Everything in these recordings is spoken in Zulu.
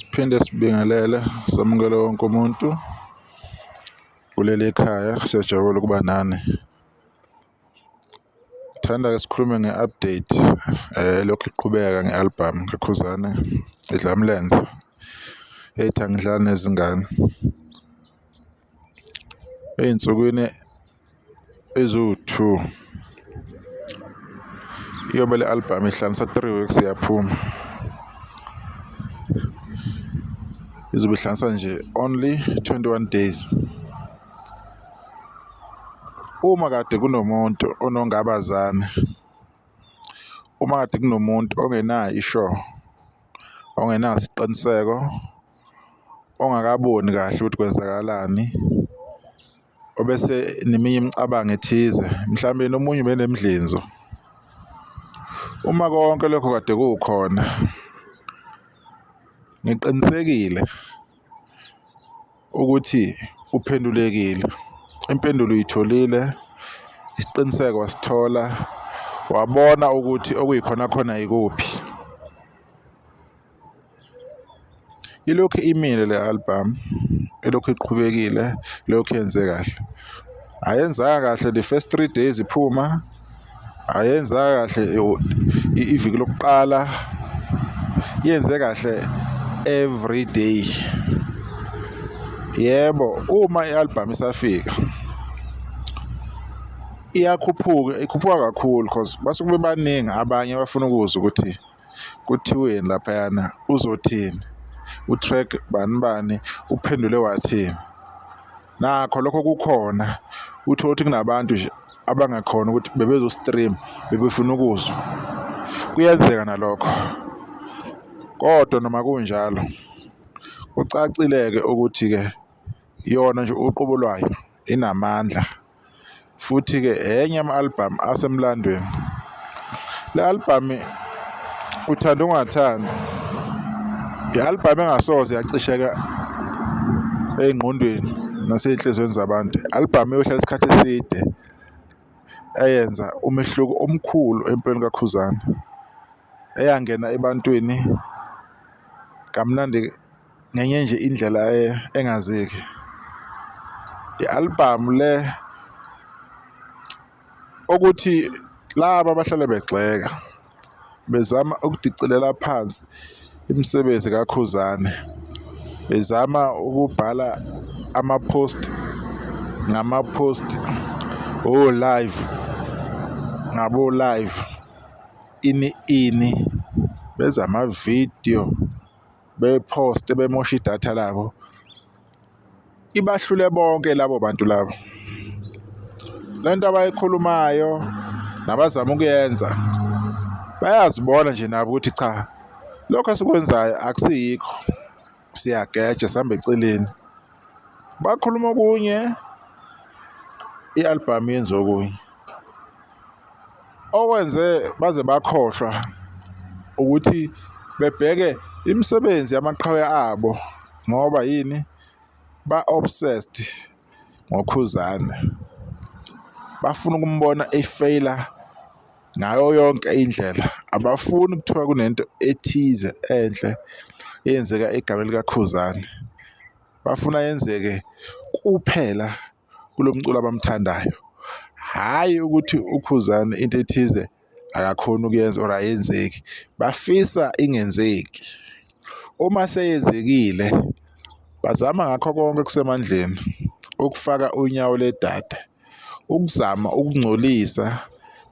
Siphinde sibingelele samukele wonke umuntu kuleli khaya, siyajabula ukuba nani. Thanda-ke sikhulume nge-update elokhu iqhubeka nge-album kaKhuzani iDlamlenze ethi angidlali nezingane. Ey'nsukwini eziwu-two iyobe le album ihlanganisa 3 weeks iyaphuma. Izobe ihlanganisa nje only 21 days. Uma kade kunomuntu onongabazane, uma kade kunomuntu ongenayo i-sure, ongenaso isiqiniseko, ongakaboni kahle ukuthi kwenzakalani, obese neminye imicabango ethize mhlawumbe nomunye ubenemidlinzo. Uma konke lokho kade kukhona, ngiqinisekile ukuthi uphendulekile, impendulo uyitholile, isiqiniseko wasithola, wabona ukuthi okuyikhona khona ikuphi. Ilokhu imile le album, ilokhu iqhubekile, ilokhu yenze kahle. Ayenzanga kahle the first 3 days iphuma, ayenzanga kahle iviki lokuqala, yenze kahle every day. Yebo, uma i-album isafika iyakhuphuka, ikhuphuka kakhulu cause basuke bebaningi abanye abafuna ukuzwa ukuthi kuthiweni laphayana, uzothini, u-track bani bani uphendule wathini. Nakho lokho kukhona, uthole ukuthi kunabantu nje abangakhona ukuthi bebezo-stream bebefuna ukuzwa, kuyenzeka nalokho. Kodwa noma kunjalo kucacile-ke ukuthi-ke yona nje uqobo lwayo inamandla futhi-ke enye ama-album asemlandweni. Le album uthanda ungathandi i-album engasoze yacisheka ey'ngqondweni nasey'nhliziyweni zabantu, i-album eyohlala isikhathi eside eyenza umehluko omkhulu empilweni kaKhuzani, eyangena ebantwini kamnandi ngenye nje indlela engazeki. I-album le okuthi laba abahlale begxeka bezama ukudicilela phansi imisebenzi kaKhuzani, bezama ukubhala ama-post ngama-post, o-live ngabo-live, ini ini, benza amavidiyo bephoste bemosha idatha labo. Ibahlule bonke labo bantu labo. Le nto abayikhulumayo nabazama ukuyenza bayazibona nje nabo ukuthi cha, lokhu esikwenzayo akusiyikho, siyageja sihamba eceleni. Bakhuluma okunye, i-album yenza okunye. Okwenze baze bakhohlwa ukuthi bebheke imisebenzi yamaqhawe abo ngoba yini? Ba-obsessed ngoKhuzani, bafuna ukumbona efeyila ngayo yonke indlela. Abafuni kuthiwa kunento ethize enhle eyenzeka egameni likaKhuzani, bafuna yenzeke kuphela kulo mculo abamthandayo. Hhayi ukuthi uKhuzani into ethize akakhoni ukuyenza or ayenzeki, bafisa ingenzeki. Uma seyenzekile bazama ngakho konke okusemandleni ukufaka unyawo ledada, ukuzama ukungcolisa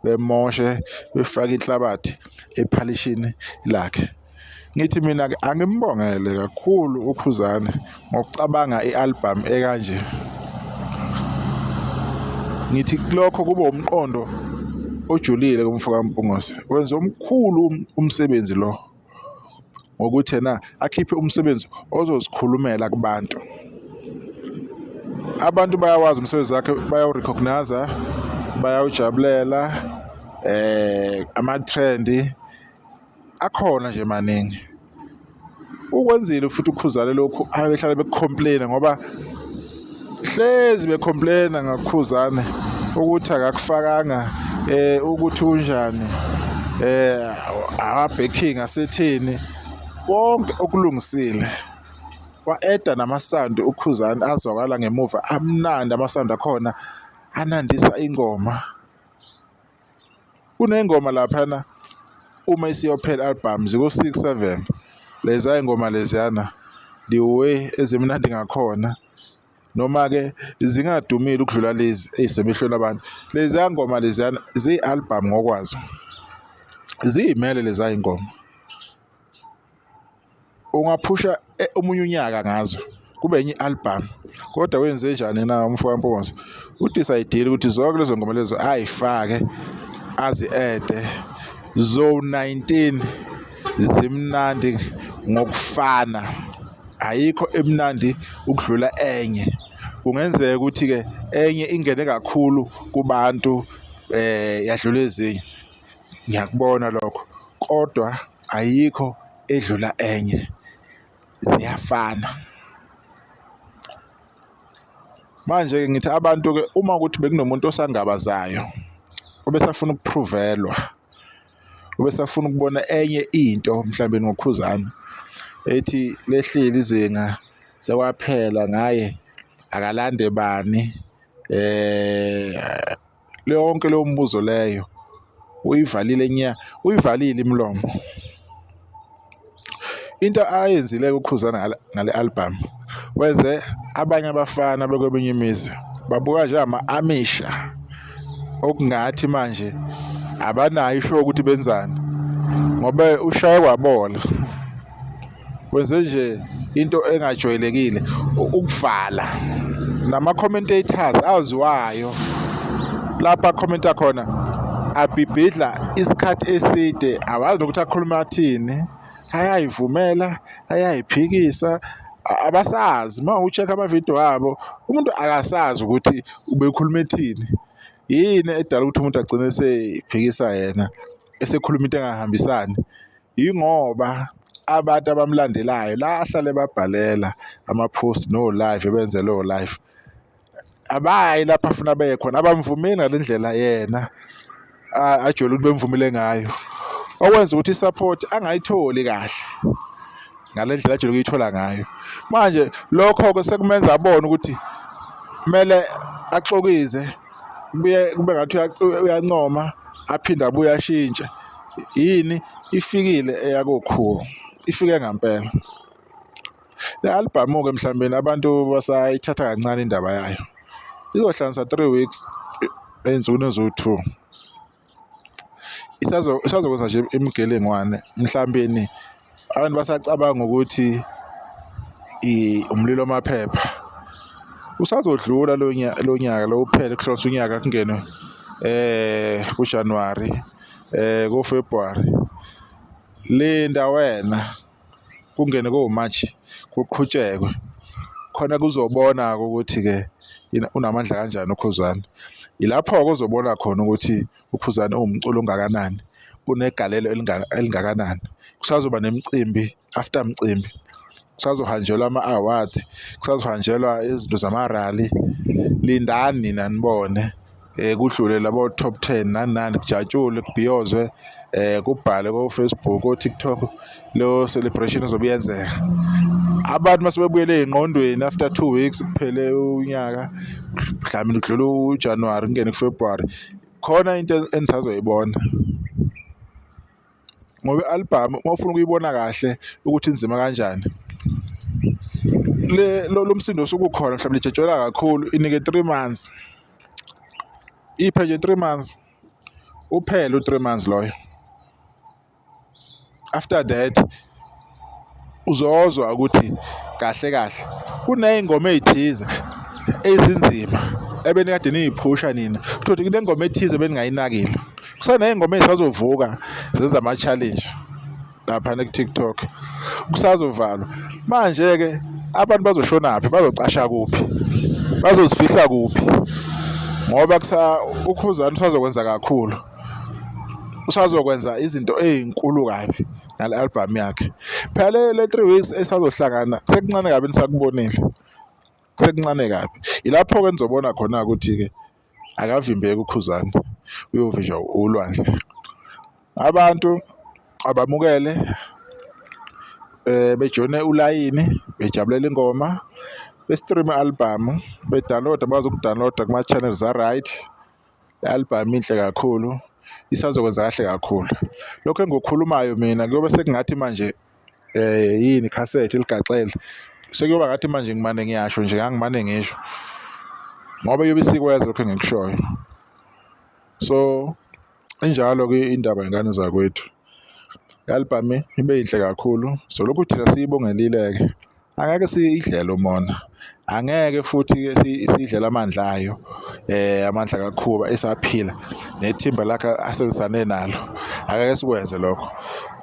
bemoshe befake inhlabathi ephalishini lakhe. Ngithi mina-ke angimbongele kakhulu uKhuzani ngokucabanga i-album ekanje. Ngithi kulokho kube umqondo ojulile kumfo kaMpungose, wenza omkhulu umsebenzi lo ngokuthi ena akhiphe umsebenzi ozozikhulumela kubantu. Abantu bayawazi umsebenzi wakhe, bayawu-recognise-a, bayawujabulela ama-trend akhona nje maningi. Ukwenzile futhi uKhuzani lokhu abehlale beku-complain-a ngoba hlezi be-complain-a ngoKhuzani ukuthi akakufakanga ukuthi unjani, ama-backing asetheni. Konke okulungisile wa-eda namasandi uKhuzani azwakala ngemuva amnandi amasandi akhona anandisa ingoma. Kunengoma laphana uma isiyophela i-album ziku-six seven leziya y'ngoma leziyana the way ezimnandi ngakhona noma-ke zingadumile ukudlula lezi ey'semehlweni abantu leziya ngoma leziyana ziyi-album ngokwazo ziyimele leziya y'ngoma. Ungaphusha omunye unyaka ngazo kube enye i-album kodwa wenze njani na umfo kaMpungose udisayidile ukuthi zonke lezo ngoma lezo ayifake azi-ede zo-19 zimnandi ngokufana ayikho emnandi ukudlula enye. Kungenzeka ukuthi-ke enye ingene kakhulu kubantu yadlula ezinye. Ngiyakubona lokho kodwa ayikho edlula enye, ziyafana. Manje-ke ngithi abantu-ke uma ukuthi bekunomuntu osangabazayo obesafuna ukuphruvelwa, obesafuna ukubona enye into mhlawumbe ngoKhuzani ethi lehlile izinga sekwaphela ngaye akalande bani yonke leyo mibuzo leyo uyivalile nya, uyivalile imilomo. Into ayenzile uKhuzani ngale album wenze abanye abafana bekweminye imizi babuka njengama-amisha okungathi manje abanayo isho ukuthi benzani ngoba ushaye kwabola. Wenze nje into engajwayelekile ukuvala nama-commentators aziwayo lapho akhomenta khona abhibhidla isikhathi eside awazi nokuthi akhuluma athini ayayivumela ayayiphikisa abasazi uma u-check amavidiyo abo umuntu akasazi ukuthi ubekhuluma ethini. Yini edala ukuthi umuntu agcine eseyiphikisa yena esekhuluma into engahambisani? Yingoba abantu abamlandelayo la ahlale ebabhalela ama-post no-live ebenzela o-live, abayi lapho afuna beye khona, abamvumeli ngale ndlela yena ajwayele ukuthi bemvumele ngayo. Okwenza ukuthi i-support angayitholi kahle ngale ndlela ajwayele ukuyithola ngayo. Manje lokho-ke sekumenza abone ukuthi kumele axokize kubuye kube ngathi uyancoma aphinde abuye ashintshe. Yini ifikile eyakoKhuba, ifike ngampela. Le albhamu-ke mhlawumbe abantu basayithatha kancane indaba yayo. Izohlanganisa 3 weeks ey'nsukwini eziwu-2. Isazokwenza nje imigelengwane mhlawumbeni abantu basacabanga ukuthi umlilo wamaphepha. Usazodlula lo lo nyaka lo uphele kuhlose unyaka kungenwe kuJanuwari ko-February. Linda wena kungene ko-March kuqhutshekwe khona kuzobona-ke ukuthi-ke unamandla kanjani uKhuzani. Ilapho-ke ozobona khona ukuthi uKhuzani uwumculi ongakanani, unegalelo elingakanani. Kusazoba nemicimbi after mcimbi, kusazohanjelwa ama-awards, kusazohanjelwa izinto zama-rally. Lindani nina nibone kudlule labo top ten nani nani, kujatshulwe kubhiyozwe kubhalwe ko-Facebook, ko-TikTok leyo celebration ezobe iyenzeka. Abantu mase bebuyele ey'ngqondweni after 2 weeks kuphele unyaka, mhlawumbe kudlule uJanuwari kungene kuFebruwari, khona into enisazoyibona. Ngoba i-album uma ufuna ukuyibona kahle ukuthi inzima kanjani, le lo msindo osuke ukhona mhlawumbe lijatshulelwa kakhulu inike 3 months, iphe nje 3 months, uphele u-3 months loyo. After that uzozwa ukuthi kahle kahle kuney'ngoma ey'thize ezinzima ebenikade niyiphusha nina, uthole ukuthi kunengoma ethize ebeningayinakile. Kusaney'ngoma ey'sazovuka zenza ama-challenge laphana ku-TikTok, kusazovalwa. Manje-ke abantu bazoshonaphi, bazocasha kuphi, bazozifihla kuphi ngoba uKhuzani usazokwenza kakhulu, usazokwenza izinto ey'nkulu kabi ngale album yakhe. Phela le 3 weeks esazohlangana sekuncane kabi enisakubonile, sekuncane kabi. Ilapho-ke enizobona khona-ke ukuthi-ke akavimbeki uKhuzani uyovinjwa ulwandle. Abantu abamukele. Bejoyine ulayini bejabulela ingoma, be-stream-e i-album, be-download-e abakwazi uku-download-a kuma-channels a-right. I-album inhle kakhulu, isazokwenza kahle kakhulu. Lokhu engikukhulumayo mina kuyobe sekungathi manje yini ikhasethi eligaxele, sekuyoba ngathi manje ngimane ngiyasho nje ngangimane ngisho ngoba iyobe isikwenza lokhu engikushoyo. So injalo-ke indaba yey'ngane zakwethu. I-album ibe yinhle kakhulu solokhu thina siyibongelile-ke angeke siyidlele umona, angeke futhi-ke siyidlele amandla ayo amandla kaKhuba esaphila nethimba lakhe asebenzisane nalo, angeke sikwenze lokho.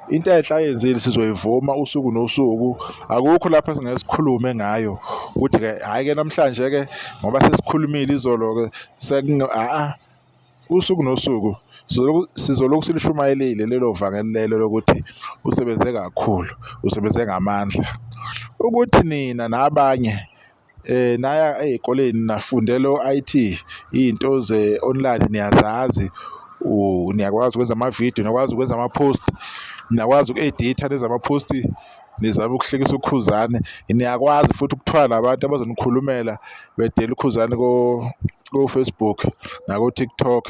Into enhle ayenzile sizoyivuma usuku nosuku, akukho lapho esingeke sikhulume ngayo ukuthi-ke hhayi-ke namhlanje-ke ngoba sesikhulumile izolo-ke a-a. Usuku nosuku sizolokhu silishumayelile lelo vangeli lelo lokuthi usebenze kakhulu, usebenze ngamandla. Ukuthi nina nabanye naya ey'koleni nafundela o-I_T, iy'nto ze-online niyazazi, niyakwazi ukwenza amavidiyo, niyakwazi ukwenza ama-post, niyakwazi uku-editha nenze ama-post nizame ukuhlekisa uKhuzani. Niyakwazi futhi ukuthwala nabantu abazonikhulumela bedela uKhuzani ko-Facebook nako-TikTok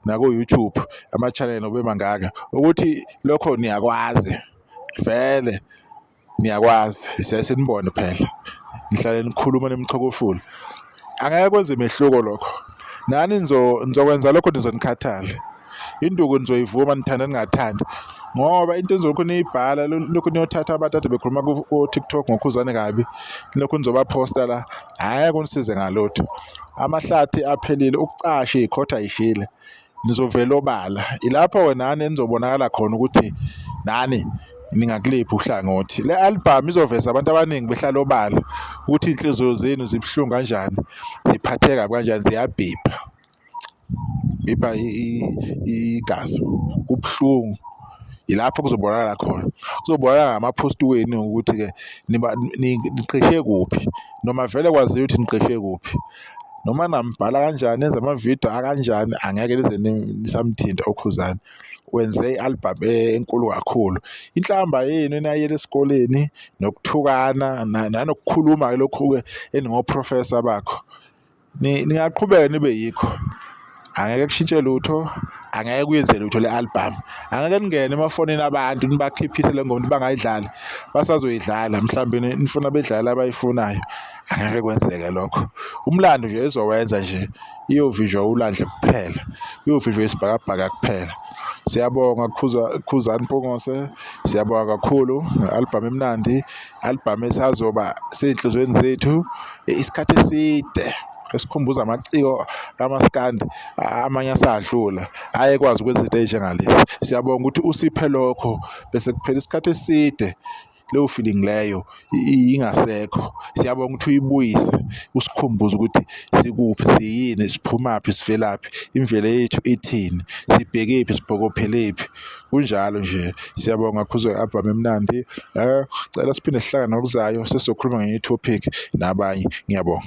nako-YouTube, ama-channel nobe mangaka, ukuthi lokho niyakwazi vele niyakwazi, siyaye sinibone phela nihlale nikhuluma nimchokofula. Angeke kwenze mehluko lokho, nani nizokwenza lokho nize nikhathale. Induku nizoyivuma nithanda ningathandi ngoba into enizolokhu niyibhala lokhu niyothatha abantu ade bekhuluma ko-TikTok ngoKhuzani kabi, lokhu nizobaphosta la, angeke kunisize ngalutho. Amahlathi aphelile, ukucasha iy'khotha ayishile, nizovela obala. Ilapho-ke nani enizobonakala khona ukuthi nani ningakuliphi uhlangothi. Le album izoveza abantu abaningi behlala obala ukuthi iy'nhliziyo zenu zibuhlungu kanjani, ziphatheka kabi kanjani, ziyabhibha. Bhibha igazi, kubuhlungu. Yilapho kuzobonakala khona, kuzobonakala ngama-post wenu ukuthi-ke niqishe kuphi noma vele kwaziwa ukuthi niqishe kuphi. Noma nambhala kanjani nenze amavidiyo akanjani angeke nize nisamthinta uKhuzani. Wenze i-album enkulu kakhulu. Inhlamba yenu enayiyela esikoleni nokuthukana nanokukhuluma-ke lokhu-ke eningo-professor bakho. Ningaqhubeka nibe yikho, angeke kushintshe lutho, angeke kuyenze lutho le album. Angeke ningene emafonini abantu nibakhiphise le ngoma ukuthi bangayidlali, basazoyidlala mhlawumbe nifuna bedlale abayifunayo, angeke kwenzeke lokho. Umlando nje ezowenza nje iyovinjwa ulwandle kuphela, uyovinjwa isibhakabhaka kuphela. Siyabonga Khuza, Khuzani Mpungose, siyabonga kakhulu nge-album emnandi, album esazoba sey'nhliziyweni zethu isikhathi eside esikhumbuza amaciko kamaskandi amanye asadlula ayekwazi ukwenza izinto ey'njengalezi. Siyabonga ukuthi usiphe lokho bese kuphela isikhathi eside leyo feeling leyo ingasekho. Siyabonga ukuthi uyibuyise usikhumbuze ukuthi sikuphi, siyini, siphumaphi, sivelaphi, imvelo yethu ithini, sibhekephi, siphokophelephi. Kunjalo nje, siyabonga Khuzo i-album emnandi. Cela siphinde sihlangane ngokuzayo sesizokhuluma ngenye i-topic nabanye. Ngiyabonga.